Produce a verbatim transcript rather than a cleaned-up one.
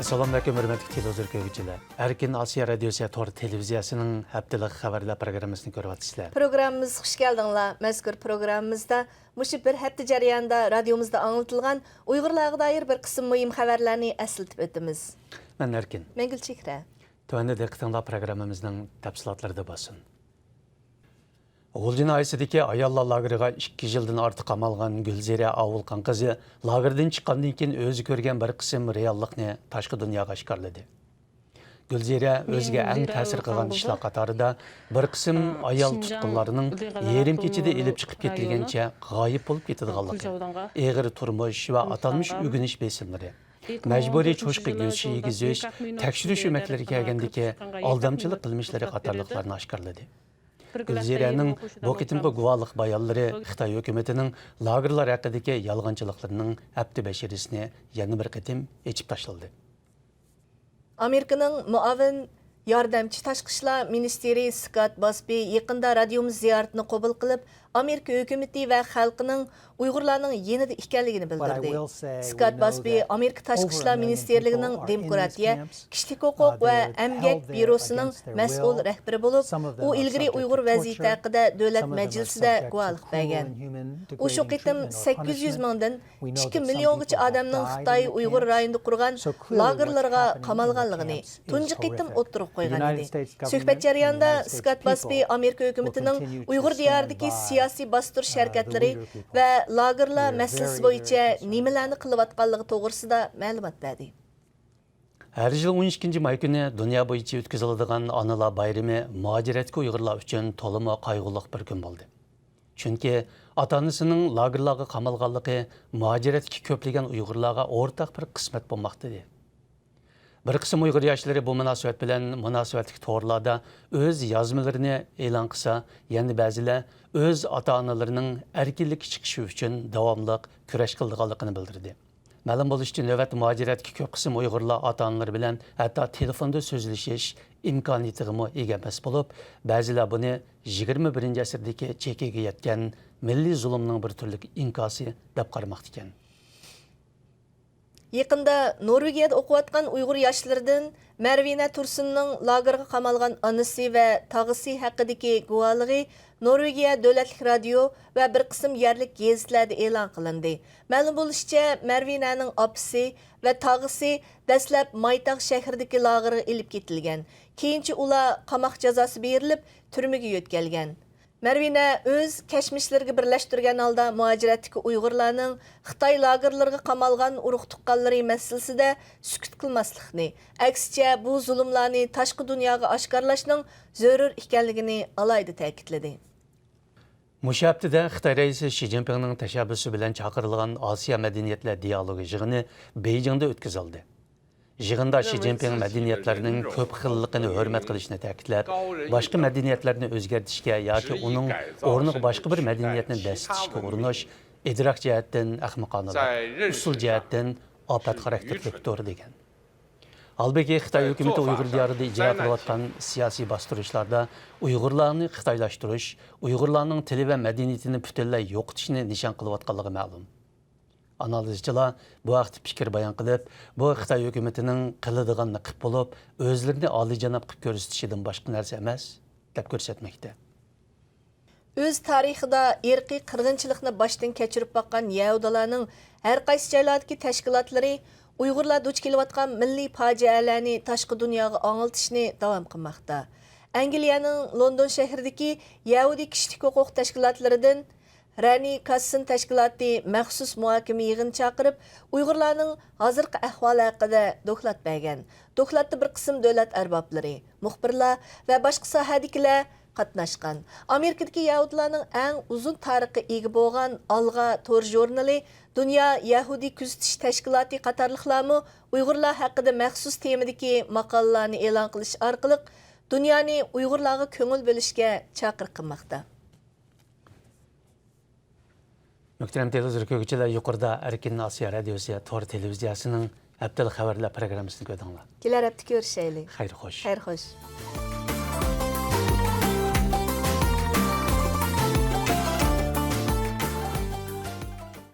سالام ئەلەيكۇم، ھۆرمەتلىك تېلېۋىزور كۆرگۈچىلەر. ئەركىن ئاسىيا رادىيوسى تور تېلېۋىزىيەسىنىڭ ھەپتىلىك خەۋەرلەر پروگراممىسىنى كۆرۈۋاتىسىلەر. پروگراممىمىزغا خۇش كەلدىڭلار. مەزكۇر پروگراممىمىزدا مۇشۇ بىر ھەپتە جەريانىدا رادىيومىزدا ئاڭلىتىلغان ئۇيغۇرلارغا دائىر بىر قىسىم مۇھىم خەۋەرلەرنى ئەسلىتىپ ئۆتىمىز. مەن ئەركىن. مەن گۈلچېھرە. تۆۋەندە دىققىتىڭلار پروگراممىمىزنىڭ تەپسىلاتلىرىدا بولسۇن. غۇلجا ناھىيەسىدىكى ئاياللار لاگېرىغا ئىككى يىلدىن ئارتۇق قامالغان گۈلزىرە ئاۋۇل قاڭقىزى لاگېردىن چىققاندىن كېيىن ئۆزى كۆرگەن بىر قىسىم رېئاللىقنى تاشقى دۇنياغا ئاشكارىلىدى. گۈلزىرە ئۆزىگە ئەڭ تەسىر قىلغان ئىشلار قاتارىدا بىر قىسىم ئايال تۇتقۇنلارنىڭ يېرىم كېچىدە ئېلىپ چىقىپ كېتىلگەنچە غايىب بولۇپ كېتىدىغانلىقى، ئېغىر تۇرمۇش ۋە ئاتالمىش ئۆگىنىش بېسىملىرى، مەجبۇرىي چوشقا گۆشى يېگۈزۈش، تەكشۈرۈش ئۆمەكلىرى كەلگەندىكى ئالدامچىلىق قىلمىشلىرى قاتارلىقلارنى ئاشكارىلىدى. گۈلزىرەنىڭ بۇ قېتىمقى گۇۋاھلىق بايانلىرى خىتاي ھۆكۈمىتىنىڭ لاگېرلار ھەققىدىكى يالغانچىلىقلىرىنىڭ ھەپتە بەشىرىسىنى يەنە بىر قېتىم ئېچىپ تاشلىدى. ئامېرىكىنىڭ مۇئاۋىن ياردەمچى تاشقى ئىشلار مىنىستىرى سكات باسبى يېقىندا رادىيومىز زىيارىتىنى قوبۇل قىلىپ، ئامېرىكا ھۆكۈمىتى ۋە خەلقىنىڭ ئۇيغۇرلارنىڭ يېنىدا ئىكەنلىكىنى بىلدۈردى. سكات باسبى ئامېرىكا تاشقى ئىشلار مىنىستىرلىكىنىڭ دېموكراتىيە، كىشىلىك ھوقۇق ۋە ئەمگەك بيۇروسىنىڭ مەسئۇل رەھبىرى بولۇپ، ئۇ ئىلگىرى ئۇيغۇر ۋەزىيىتى ھەققىدە دۆلەت مەجلىسىدە گۇۋاھلىق بەرگەن. ئۇ شۇ قېتىم سەككىز يۈز مىڭدىن ئىككى مىليونغىچە ئادەمنىڭ خىتاي ئۇيغۇر رايونىدا قۇرغان لاگېرلىرىغا قامالغانلىقىنى تۇنجى قېتىم ئوتتۇرىغا قويغان ئىدى. سۆھبەت جەريانىدا سكات باسبى ئامېرىكا ھۆكۈمىتىنىڭ ئۇيغۇر دىيارىدىكى سىياسىي باستۇرۇش ھەرىكەتلىرى ۋە لاگېرلار مەسىلىسى بويىچە نېمىلەرنى قىلىۋاتقانلىقى توغرىسىدا مەلۇمات بەردى. ھەر يىل ئون ئىككىنچى ماي كۈنى دۇنيا بويىچە ئۆتكۈزۈلىدىغان ئانىلار بايرىمى مۇھاجىرەتتىكى ئۇيغۇرلار ئۈچۈن تولىمۇ قايغۇلۇق بىر كۈن بولدى. چۈنكى ئاتا-ئانىسىنىڭ لاگېرلارغا قامالغانلىقى مۇھاجىرەتتىكى كۆپلىگەن ئۇيغۇرلارغا ئورتاق بىر قىسمەت بولماقتا ئىدى. بىر قىسىم ئۇيغۇر ياشلىرى بۇ مۇناسىۋەت بىلەن مۇناسىۋەتلىك تورلاردا ئۆز يازمىلىرىنى ئېلان قىلسا، يەنە بەزىلەر ئۆز ئاتا-ئانىلىرىنىڭ ئەركىنلىككە چىقىشى ئۈچۈن داۋاملىق كۈرەش قىلىدىغانلىقىنى بىلدۈردى. مەلۇم بولۇشىچە، نۆۋەتتە مۇھاجىرەتتىكى كۆپ قىسىم ئۇيغۇرلار ئاتا-ئانىلىرى بىلەن ھەتتا تېلېفوندا سۆزلىشىش ئىمكانىيىتىغىمۇ ئىگە ئەمەس بولۇپ، بەزىلەر بۇنى يىگىرمە بىرىنچى ئەسىردىكى چېكىگە يەتكەن مىللىي زۇلۇمنىڭ بىر تۈرلۈك ئىنكاسى دەپ قارىماقتا ئىكەن. يېقىندا نورۋېگىيەدە ئوقۇۋاتقان ئۇيغۇر ياشلىرىدىن مەرۋىنە تۇرسۇننىڭ لاگېرغا قامالغان ئانىسى ۋە تاغىسى ھەققىدىكى گۇۋاھلىقى نورۋېگىيە دۆلەتلىك رادىيو ۋە بىر قىسىم يەرلىك گېزىتلەردە ئېلان قىلىندى. مەلۇم بولۇشىچە، مەرۋىنەنىڭ ئاپىسى ۋە تاغىسى دەسلەپ مايتاغ شەھىرىدىكى لاگېرغا ئېلىپ كېتىلگەن. كېيىنچە ئۇلار قاماق جازاسى بېرىلىپ، تۈرمىگە يۆتكەلگەن. مەرۋىنە ئۆز كەچمىشلىرىگە بىرلەشتۈرگەن ھالدا مۇھاجىرەتتىكى ئۇيغۇرلارنىڭ خىتاي لاگېرلىرىغا قامالغان ئۇرۇق-تۇغقانلىرى مەسىلىسىدە سۈكۈت قىلماسلىقنى، ئەكسىچە، بۇ زۇلۇملارنى تاشقى دۇنياغا ئاشكارىلاشنىڭ زۆرۈر ئىكەنلىكىنى ئالاھىدە تەكىتلىدى. مۇشۇ ھەپتىدە خىتاي رەئىسى شى جىنپىڭنىڭ تەشەببۇسى بىلەن چاقىرىلغان ئاسىيا مەدەنىيەتلەر دىيالوگى يىغىنى بېيجىڭدا ئۆتكۈزۈلدى. يىغىندا شى جىنپىڭ مەدەنىيەتلەرنىڭ كۆپ خىللىقىنى ھۆرمەت قىلىشنى تەكىتلەپ، باشقا مەدەنىيەتلەرنى ئۆزگەرتىشكە ياكى ئۇنىڭ ئورنىغا باشقا بىر مەدەنىيەتنى بەسلىتىشكە ئۇرۇنۇش ئىدراك جەھەتتىن ئەخمىقانىلىق، ئۇسۇل جەھەتتىن ئاپەت خاراكتېرلىكتۇر، دېگەن. ھالبۇكى، خىتاي ھۆكۈمىتى ئۇيغۇر دىيارىدا ئىجرا قىلىۋاتقان سىياسىي باستۇرۇشلاردا ئۇيغۇرلارنى خىتايلاشتۇرۇش، ئۇيغۇرلارنىڭ تىلى ۋە مەدەنىيىتىنى پۈتۈنلەي يوقىتىشنى نىشان قىلىۋاتقانلىقى مەلۇم. ئانالىزچىلار بۇ ھەقتە پىكىر بايان قىلىپ، بۇ خىتاي ھۆكۈمىتىنىڭ قىلىدىغان نېقىپ بولۇپ، ئۆزلىرىنى ئالىيجاناب قىلىپ كۆرسىتىشىدىن باشقا نەرسە ئەمەس، دەپ كۆرسەتمەكتە. ئۆز تارىخىدا ئىرقىي قىرغىنچىلىقنى باشتىن كەچۈرۈپ باققان يەھۇدىيلارنىڭ ھەر قايسى جايلاردىكى تەشكىلاتلىرى ئۇيغۇرلار دۇچ كېلىۋاتقان مىللىي پاجىئەلەرنى تاشقى دۇنياغا ئاڭلىتىشنى داۋام قىلماقتا. ئەنگلىيەنىڭ لوندون شەھىرىدىكى يەھۇدىي كىشىلىك ھوقۇق تەشكىلاتلىرىدىن رەنى كاسسىن تەشكىلاتى مەخسۇس مۇھاكىمە يىغىنى چاقىرىپ، ئۇيغۇرلارنىڭ ھازىرقى ئەھۋالى ھەققىدە دوكلات بەرگەن. دوكلاتتا بىر قىسىم دۆلەت ئەربابلىرى، مۇخبىرلار ۋە باشقا ساھەدىكىلەر قاتناشقان. ئامېرىكىدىكى يەھۇدىيلارنىڭ ئەڭ ئۇزۇن تارىخقا ئىگە بولغان ئالغا تور ژۇرنىلى، دۇنيا يەھۇدىي كۆزىتىش تەشكىلاتى قاتارلىقلارمۇ ئۇيغۇرلار ھەققىدە مەخسۇس تېمىدىكى ماقالىلارنى ئېلان قىلىش ئارقىلىق دۇنيانى ئۇيغۇرلارغا كۆڭۈل بۆلۈشكە چاقىرىق قىلماقتا. مۆھتەرەم تېلېۋىزور كۆرگۈچىلەر، يۇقىرىدا ئەركىن ئاسىيا رادىيوسى تور تېلېۋىزىيەسىنىڭ ھەپتىلىك خەۋەرلەر پروگراممىسىنى كۆردۈڭلار. كېلەر ھەپتە كۆرۈشەيلى. خەير خوش. خەير خوش.